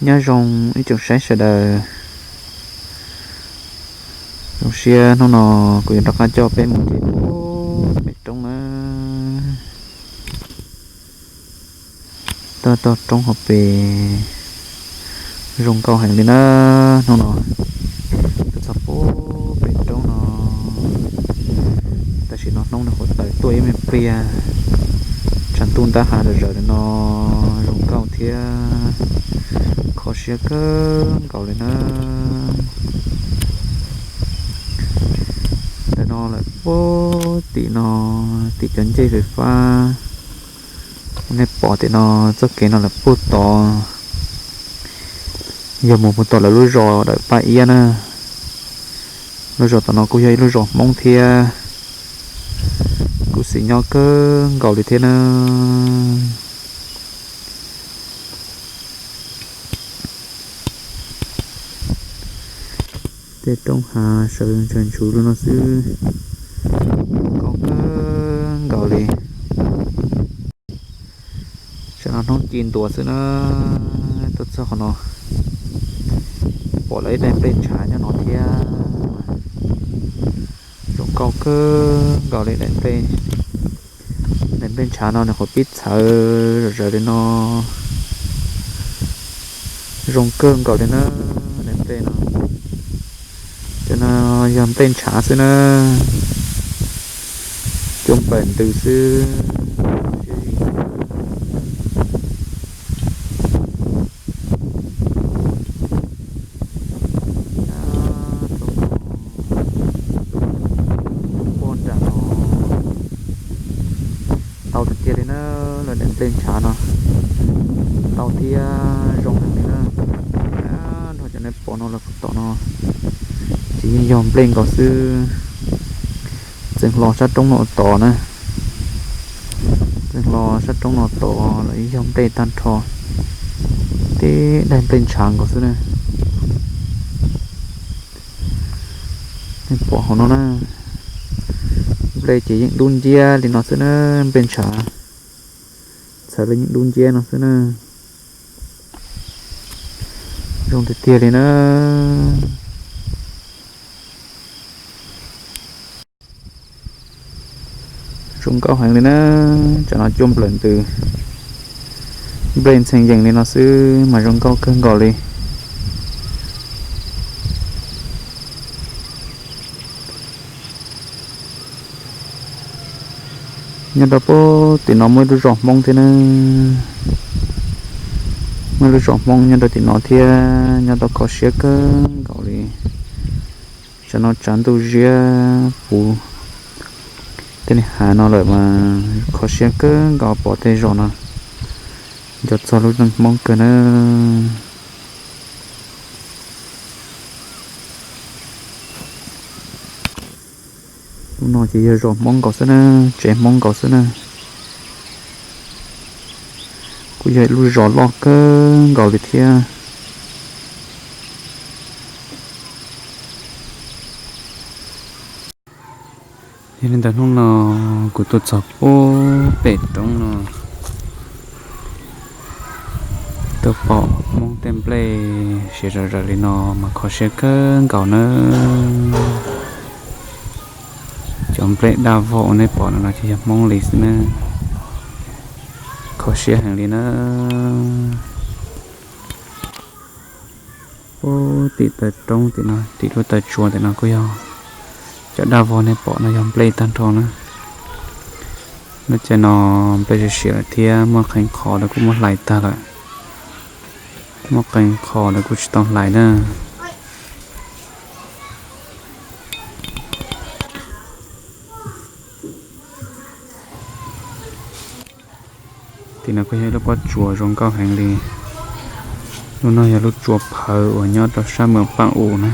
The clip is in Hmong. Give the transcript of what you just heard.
Nyob zoo ib tsoom saib sawv daws, zoo siab hnub no kuv yuav rov qab coj peb mus nce pem roob na. Toj toj roob hauv pes zoo nkauj heev li na. Hnub no tuaj txog pem pem roob no, tam sim no hnub nws qhuav tawm tuaj ib me pliag, tshav ntuj ntab hav zom zaws li no, zoo nkauj thiab kho siab kawg nkaus li na. Ntawm no lawm puag tim no, tim cov ncej fais fab uas nej pom tim no, txoj kev no lawm puag tod, yog mus puag tom lawv lub zos Dawm Paj Iab na. Lub zos tom no kuj yog ib lub zos Hmoob thiab, kuj xis nyob kawg nkaus li thiab na. Tej roob hav sawv ntsug ntsug li no xwb, zoo nkauj kawg nkaus li. Tam no hnub ci ntuas xwb na, tuaj txog qhov no pom lawv ib daim nplej ntshav nyob no thiab, zoo nkauj kawg nkaus li. Daim nplej ntshav no nws qhuav pib txhawv zom zaws li no, zoo kawg nkaus li na. Daim nplej no, cov no yog nplej ntshav xwb na, cua nplawm ntws xwb. Ntau tiag tiag li na, lawv daim nplej ntshav no ntau thiab zoo heev li na. Nrog cov nej pom no lawm puag tom no ces yeej yog nplej nkaus xwb. Txeev hlo sab roob no tod na, txeev hlo sab roob no tod los yeej yog nplej tag nrho, tib daim nplej ntshav nkaus xwb na. Nej pom hauv no na, nplej ces yeej dub nciab li no xwb na, nplej ntshav txhawv los yeej dub nciab no xwb na. Zoo tiag tiag li na. Zoo nkauj heev li na, tam no cua nplawm ntws, nplej ntxhee yees li no xwb mas zoo nkauj kawg nkaus li. Nyob rau puag tim no muaj ib lub zos Hmoob thiab na, muaj ib lub zos Hmoob nyob rau tim no thiab, nyob tau kho siab kawg nkaus li. Tam no tsav ntuj ziab puv tej niag hav no lawm mas kho siab kawg nkaus pom tej zos no, nco txog lub neej Hmoob kawg na. Lub no ces yog zos Hmoob nkaus xwb na, tsev Hmoob nkaus xwb na. Kuj yog ib lub zos loj kawg nkaus li thiab. Yog li ntawd hnub no kuv tuaj txog puag pem roob no, tuaj pom Hmoob tej nplej siav zom zaws li no mas kho siab kawg nkaus nawb. Cov nplej daj vog uas nej pom no ces yog Hmoob li xwb nawb, kho siab heev li nawb. Puag tim taw roob tim no, tim lub taw tsua tim no kuj yog cov daj vog nej pom no yog nplej tag nrho na. Lub caij no nplej siav siav lawm thiab muaj qee qhov lawv kuj muab hlais tag lawm, muaj qee qhov lawv kuj tsis tau hlais na. Tim no kuj yog ib lub pob tsuas zoo nkauj heev li. Lub no yog lub tsua phawv uas nyob rau sab moos Paj Um na.